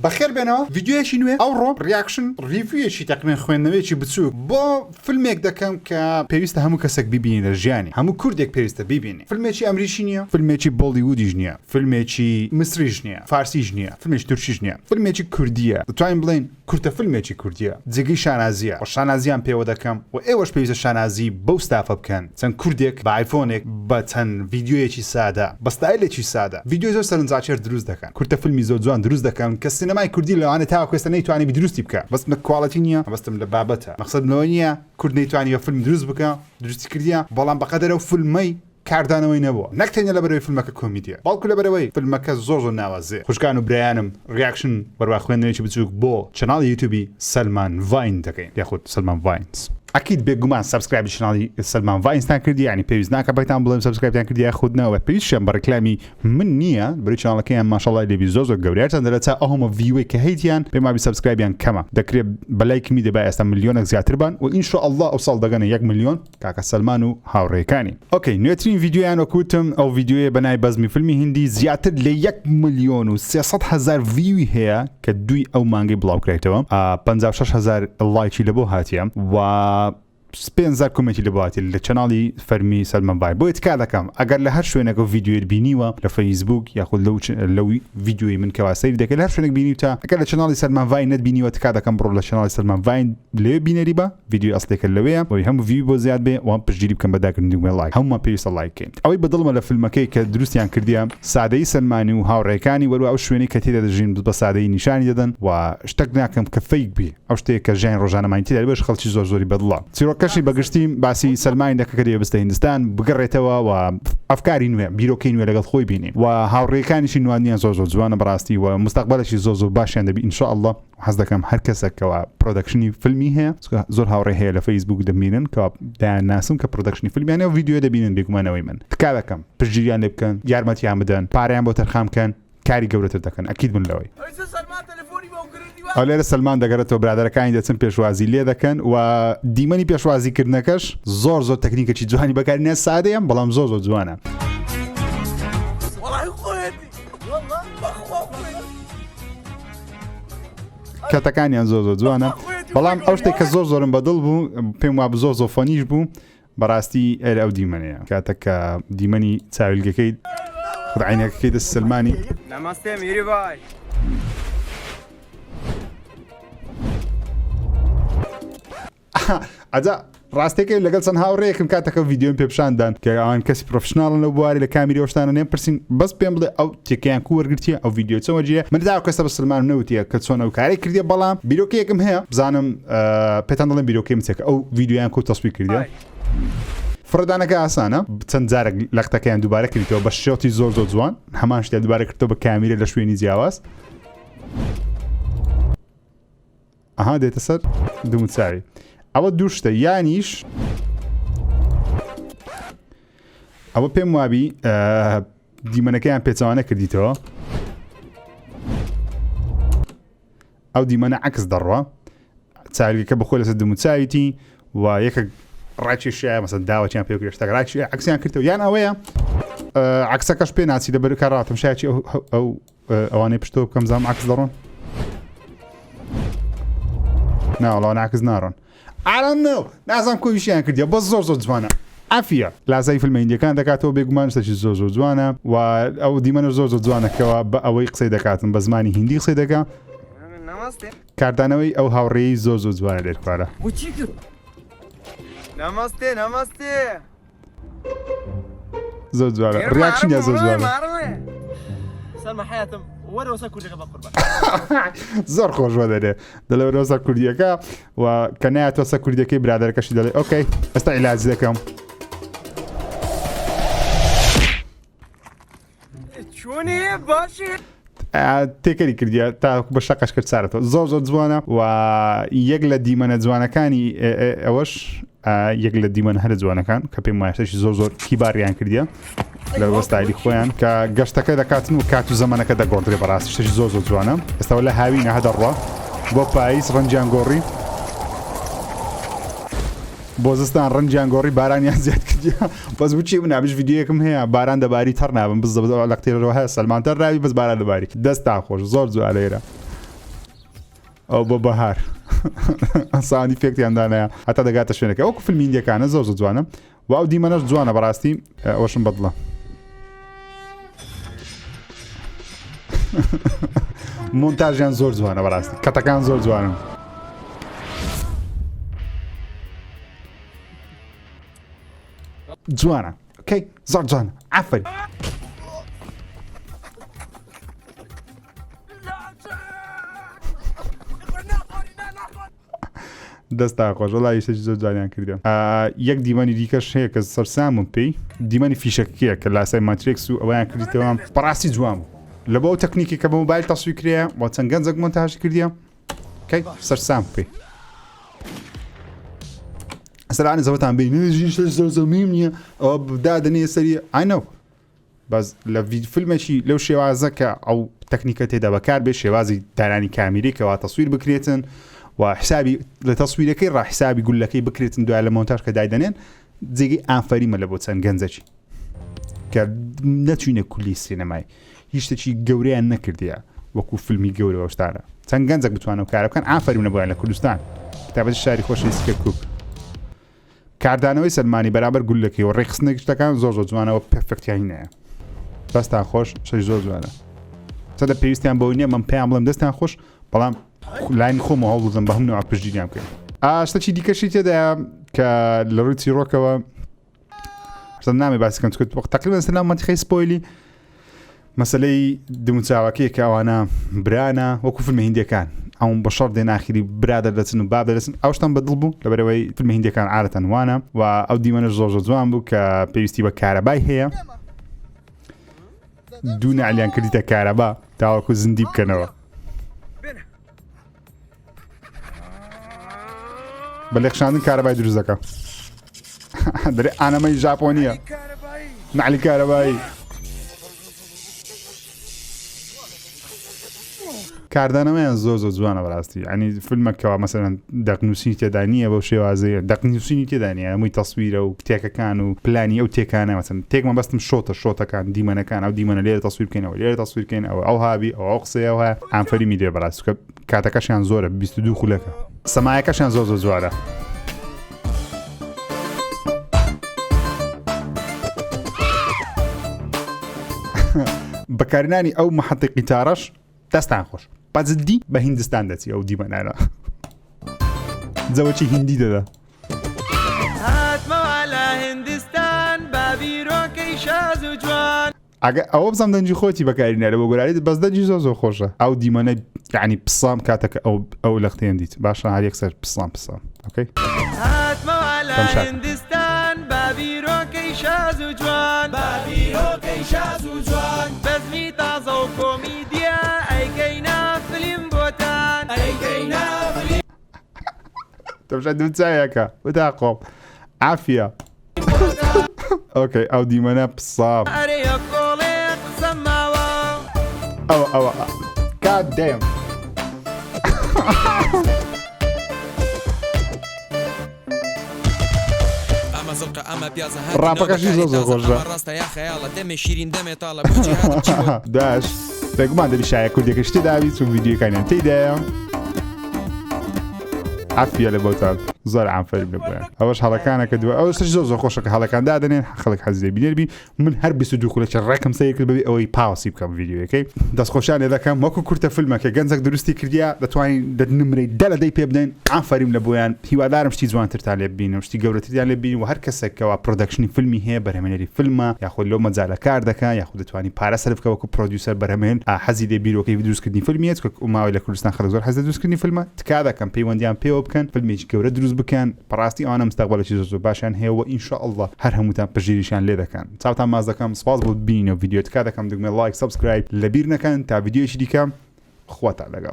بەخێر بێنەوە ڤیدیۆیەکی نوێ ئەوڕۆ reaction review یەکی تەقریبەن خوێندنەوەیەکی بچووک بۆ فیلمێک دەکەم کە پێویستە هەموو کەسێک بیبینی لە ژیانی هەموو کوردێک پێویستە بیبینی فیلمێکی ئەمریکی نییە فیلمێکی بۆڵیوودیش نییە فیلمێکی میسریش نییە فارسیش نییە فیلمێکی تورکیش نییە فیلمێکی کوردییە دەتوانین بڵێین کورتە فیلمێکی کوردیە جێگەی شانازیە و شانازیان پێوە دەکەم و ئێوەش پێویستە شانازی بەو ستافە بکەن چەند کوردێک بە ئایفۆنێک بە چەند ڤیدیۆیەکی سادە بە ستایلێکی سادە ڤیدیۆی زۆر سەرنجڕاکێش دروست دەکەن کورتە فیلمی زۆر جوان دروست دەکەن کە سینەمای کوردی لەوانەیە تاوەکو ئێستا نەیتوانیبی دروستی بکا مەبەستم لە quality نیە مەبەستم لە بابەتە مەقسەدم لەوە نیە کورد نەیتوانیوە فیلم دروست بکا دروستی کردیە بەڵام بەقەدەر ئەو فیلمەی کاردانەوەی نەبووە نەک تەنیا لەبەرئەوەی فیلمەکە کۆمیدیە بەڵکو لەبەرئەوەی فیلمەکە زۆر زۆر ناوازەیە خوشکان و برایانم reaction وەروا خوێندنەوەیەکی بچوک بۆ channel ی یوتوبی سەلمان ڤاین دەکەین یاخود سەلمان ڤاینس ئەکید بێگومان subscribe ی channel ی سەلمان ڤاینستان کردی یعنی پێویست ناکە پێتان بڵێم subscribe تان کردی یاخود نە وە پێویستیان بە ڕیکلامی من نییە بەری channel ەکەیان ماشەڵای لێبی زۆر زۆر گەورەیە هەرچەندە لە چا ئەو هەموو view ەی کە هەیتیان پێم وابی subscribe یان کەمە دەکرێت بەلای کمی دەبا ئێستا ملیۆنێک زیاتر بان و ان شاء اللە ئەو ساڵ دەگەنە یەک ملیۆن کاکە سەلمان و هاوڕێکانی. okay نوێترین ڤیدیۆیان وەک وتم ئەو ڤیدیۆیە بە ناوی بەزمی فیلمی هیندی زیاتر لە یەک ملیۆن و 300 هەزار view ی هەیە کە دووی ئەو مانگەی بڵاوکرایتەوە 56 هەزار لایکی لە بۆ هاتیە و 5000 comment ی لە بۆ هاتیە لە channel ی فەرمی سەلمان ڤاین بۆیە تکا دەکەم ئەگەر لە هەر شوێنێک ئەو ڤیدیۆیەت بینیوە لە فەیسبوک یاخود لەو لەو ڤیدیۆی من کەوا سەیری دەکەی لە هەر شوێنێک بینیوتە ئەگەر لە channel ی سەلمان ڤاین نەتبینیوە تکا دەکەم بڕۆ لە channel ی سەلمان ڤاین لەوێ بینەری بە ڤیدیۆی ئەسڵیەکە لەوێیە بۆی هەم view ی بۆ زیاد بێ و هەم پشتگیری بکەن بە داگرتنی دوگمەی ڵایک هەموومان پێویستە ڵایک کەین ئەوەی بەدڵمە لە فیلمەکەی کە دروستیان کردیە سادەیی سەلمانی و هاوڕێکانی وەروا ئەو شوێنەی کە تێدا دەژین بە سادەیی نیشانی دەدەن و شتەک ناکەم کە fake بێ ئەو شتەیە کە ژیانی ڕۆژانەمانی تێدا بێش خەڵکی زۆر زۆری بەدڵە چیرۆکەشی بەگشتی باسی سەلمانی دەکە کە دەیەوێ بچتە هیندستان بگەڕێتەوە و ئەفکاری نوێ بیرۆکەی نوێ لەگەڵ خۆی بینی و هاوڕێکانیشی نواندنیان زۆر زۆر جوانە بەڕاستی و مستەقبەلێکی زۆر زۆر باشیان دەبی ان شاء اللە حەز دەکەم هەر کەسێک کەوا production ی فیلمی هەیە چونکە زۆر هاوڕێ هەیە لە فەیسبوک دەمبینن کەوا دەیان ناسم کە production ی فیلمیان هەیە و ڤیدیۆ دەبینن بێگومانەوەی من تکا دەکەم پشتگیریان لێ بکەن یارمەتیان بدەن پارەیان بۆ تەرخان بکەن کاری گەورەتر دەکەن ئەکید بن لەوەی ئەو لێرە سەلمان دەگەڕێتەوە برادەرەکانی دەچن پێشوازی لێ دەکەن و دیمەنی پێشوازیکردنەکەش زۆر زۆر تەکنیکەکی جوانی بەکارینە سادەیە بەڵام زۆر زۆر جوانە. کەتەکانیان زۆر زۆر جوانە بەڵام ئەو شتێک کە زۆر زۆرم بەدڵ بوو پێم وا زۆر زۆر funny ش بوو بەڕاستی ئێرە ئەو دیمەنەیە کاتە کە دیمەنی چاویلگەکەی خودعینەکەی دەست سلمانی ئەجا ڕاستەکەی لەگەڵ چەند هاوڕێیەکم کاتەکە ڤیدیۆم پێ پیشان دان کە ئەوان کەسی professional ن لەو بواری لە کامیرە و شتانە نێم پرسین بەس پێم بڵێ ئەو تێکەیان کو وەرگرتیە ئەو ڤیدیۆ چۆن وەرگیرە من تا کەسە بە سلمانم نەوتیە کە چۆن ئەو کارەی کردیە بەڵام بیرۆکەیەکم هەیە بزانم پێتان دەڵێم بیرۆکەی من چیە کە ئەو ڤیدیۆیان کو تەسویر کردیە فڕێدانەکە ئاسانە چەند جارێک لەقتەکەیان دووبارە کردیتەوە بە shot ی زۆر زۆر جوان هەمان شتیان دووبارە کردەوە بە کامیرە لە شوێنی جیاواز ئەها دێتە سەر دموچاوی ئەوە دوو شتە یانیش ئەوە پێم وابی دیمەنەکەیان پێچەوانە کردیتەوە ئەو دیمەنە عکس دەڕوە چاویلکەکە بەخۆی لەسەر دموچاویتی و یەکە ڕاکێشایە مەسەن داوەتیان پێ کرد شتەکە ڕاکێش عکسیان کردەوە یان ئەوەیە عکسەکەش پێ ناچی لەبەر کار ڕاتم شایەکی ئەو ئەوانەی پشتەوە بکەم زام عکس دەڕۆن ناوەڵا عکس ناڕۆن I don't know نازانم کۆیشیان کردیە بەس زۆر زۆر جوانە عافیە لاسایی فیلمە هیندیەکان دەکاتەوە بێگومان شتێکی زۆر زۆر جوانە و ئەو دیمەنە زۆر زۆر جوانەکەەوە بە ئەوەی قسەی دەکاتن بە زمانی هیندی قسەی دەکا کاردانەوەی ئەو هاوڕێی زۆر زۆر جوانە لێرکوارە نەمەستێ نەمەستێ زۆر جوانە reaction ە زۆر جوانە زۆر خۆش وە دەێ دەڵێ وەرەوە سەر کوردیەکە و کە نایەتەوە سەر کوردیەکەی برادەرەکەشی دەڵێ okay ئێستا عیلاج دەکەم چۆنی باشی تێکەری کردیە تا بە شەقەش کرد سارەتەوە زۆر زۆر جوانە و یەک لە دیمەنە جوانەکانی ئەوەش یەک لە دیمەن هەرە جوانەکان کە پێم وایە شتێکی زۆر زۆر کیباریان کردیە لە وەستایلی خۆیان کە گەشتەکە دەکاتن و کات و زەمەنەکە دەگۆڕدرێ بەڕاستی شتێکی زۆر زۆر جوانە ئێستاوە لە هاوینە هەدەڕوا بۆ پاییز ڕەنگیان گۆڕی بۆ زستان ڕەنگیان گۆڕی بارانیان زیاد کردیە بەس بچی من نابش ڤیدیۆیەکم هەیە باران دەباری تەڕ نابم بز لە قتێرەوە هەیە سەلمان تەڕ نابی بەس باران دەباری دەستان خۆش زۆر جوانە ئێرە. ئەو بۆ بەهار sound effect یان دانایە هەتا دەگاتە شوێنەکە وەکو فیلمی هیندیەکانە زۆر زۆر جوانە و ئەو دیمەنەش جوانە بەڕاستی ئەوەشم بەدڵە مۆنتاژیان زۆر جوانە بەڕاستی cut ەکان زۆر جوانن. جوانە okay زۆر جوانە ئافرین. دەستان خۆش وەڵا ئیشێکی زۆر جوانیان کردە یەک دیمەنی دیکەش هەیە کە سەرسامم پێی دیمەنی فیشەکەیە کە لاسای ماترێکس و ئەویان کردیتەوە بەڕاستی جوان بوو لە بۆ تەکنیکی کە بە مۆبایل تەسویر کرێ و چەند گەنجێک مۆنتاژی کردیە کەی سەرسام پێی سەرانی زەوتان بینی زۆر زۆر نییە ئەوە دادەنێ سەری I know بەس لە فیلمێکی لەو شێوازە کە ئەو تەکنیکە تێدا بەکار بێ شێوازی دانانی کامیری کەوا تەسویر بکرێتن و حسابی لە تەسویرەکەی ڕا حسابی گولەکەی بکرێتن دوای لە مۆنتاژ کە دایدەنێن جێگەی ئافەریمە لە بۆ چەند گەنجەکی کە نەچوینە کولی سینەمای هیچ شتێکی گەورەیان نەکردیە وەکو فیلمی گەورە شتانە چەند گەنجێک بتوانن کارە بکەن ئافەریم لە بۆیان لە کوردستان تابەت شاری خۆشەویستی کەرکوک کاردانەوەی سەلمانی بەرامبەر گوللەکەی و ڕێکخستنی شتەکان زۆر زۆر جوانەوە perfect یانی نایە دەستان خۆش شەش زۆر جوانە چەندە پێویستیان بەوە نییە من پێیان بڵێم دەستیان خۆش بەڵام لاین خۆم هەوڵ دەدەم بە هەموو نوع پشتگیریان بکەین شتێکی دیکەشی تێدایە کە لە ڕووی چیڕۆکەوە ئەسڵەن نامێ باسی کەم چونکە وەخت تقریبا سەر ناو مەنتیقەی spoil ی مەسلەی دموچاوەکەی کە ئەوانە برانە وەکو فیلمە هیندیەکان ئەو بە شەڕ دێن ئاخری برا دەردەچن و باب دەرەچن ئەو شتان بەدڵ بوو لەبەرەوەی فیلمە هیندیەکان عادەتەن وانە و ئەو دیمەنەش زۆر زۆر جوان بوو کە پێویستی بە کارەبای هەیە دوو نەعلیان کردیتە کارەبا تاوەکو زیندی بکەنەوە بە لێخشاندن کارەبای دروست دەکە دەرێ ئانەمەی ژاپۆنیە نەعلی کارەبایی کاردانەوەیان زۆر زۆر جوانە بەڕاستی ینی فیلمەکەەوە مەسەرەن دەقنووسینی تێدا نییە بەو شێوازەیە دەقنووسینی تێدا نییە هەمووی تەسویرە و take ەکان و پلانی ئەو take انە مەسەن take مەبەستم shot ە shot ەکان دیمەنەکان ئەو دیمەنە لێرە تەسویر بکەینەوە لێرە تەسویر بکەین ئەوە ئەو هابی ئەو ئەو قسەیەوە ئافەریمی لێ بەڕاست چونکە کاتەکەشیان زۆرە 22 خولەکە سەمایەکەشیان زۆر زۆر جوانە. بەکارهێنانی ئەو محەتەی قیتارەش دەستان خۆش بەجددی بە هیندستان دەچی ئەو دیمەنانە جەوەکی هیندی دەدا. هاتمەوە لە هندستان بە بیرۆکەی شاز و جوان. ئەگە ئەوە بزانم دەنگی خۆتی بەکاری نارە بۆ گۆرانی بەس دەنگی زۆر زۆر خۆشە ئەو دیمەنە یعنی پسام کاتەکە ئەو ئەو لەختێن دیت باشە هەر یەکسەر پسام پسام okay هاتمەوە لە تەمشاکە. هندستان بە بیرۆکەی شاز و جوان بە بیرۆکەی شاز و جوان بەزمی تازە و کۆمیدیا ئەیکەینە فلیم بۆتان ئەیکەینە فلیم تەمشا دوو چایەکە وتاقۆم عافیە okay ئەو دیمەنە پسام ئەوە ئەوە God damn. ڕاپەکەشی زۆر زۆر خۆشە داش بێگومان دەبی شایە کوردیەکەش تێداوی چون ڤیدیۆکانیان تێدایە عافیە لە بۆتان زۆر ئافەرین لە بۆیان ئەوەش هەڵەکانە کە دووە ئەوەش زۆر زۆر خۆشە کە هەڵەکان دادەنێن خەڵک حەز لێ بینەر بی من هەر 22 خولەکی ڕێکم سەیر کرد بەبێ ئەوەی pause ی بکەم ڤیدیۆیەکەی دەستخۆشیان لێ دەکەم وەکو کورتە فیلمە کە گەنجێک دروستی کردیە دەتوانین دە نمرەی دە لە دەی پێ بدەین ئافەریم لە بۆیان هیوادارم شتی جوانترتان لێ ببینم شتی گەورەتریان لێ ببینم و هەر کەسێک کەوا production ی فیلمی هەیە بەرهەمێنەری فیلمە یاخود لەو مەجالە کار دەکا یاخود دەتوانی پارە سەرف بکە وەکو producer بەرهەمهێن حەزی لێ بیرۆکەی دروستکردنی فیلمی هەیە چونکە ماوەی لە کوردستان خەڵک زۆر حەز لە دروستکردنی فیلمە تکا دەکەم پەیوەندیان پێوە بکەن فیلمێکی گەورە دروست بکەن بەڕاستی ئەوانە مستەقبەلێکی زۆر زۆر باشیان هەیە و ان شاء اللە هەر هەمووتان پشتگیریشیان لێ دەکەن چاوتان ماچ دەکەم سپاس بۆ بینینەوە ڤیدیۆ تکا دەکەم دگمەی like subscribe لەبیر نەکەن تا ڤیدیۆیەکی دیکە خواتان لەگەڵ.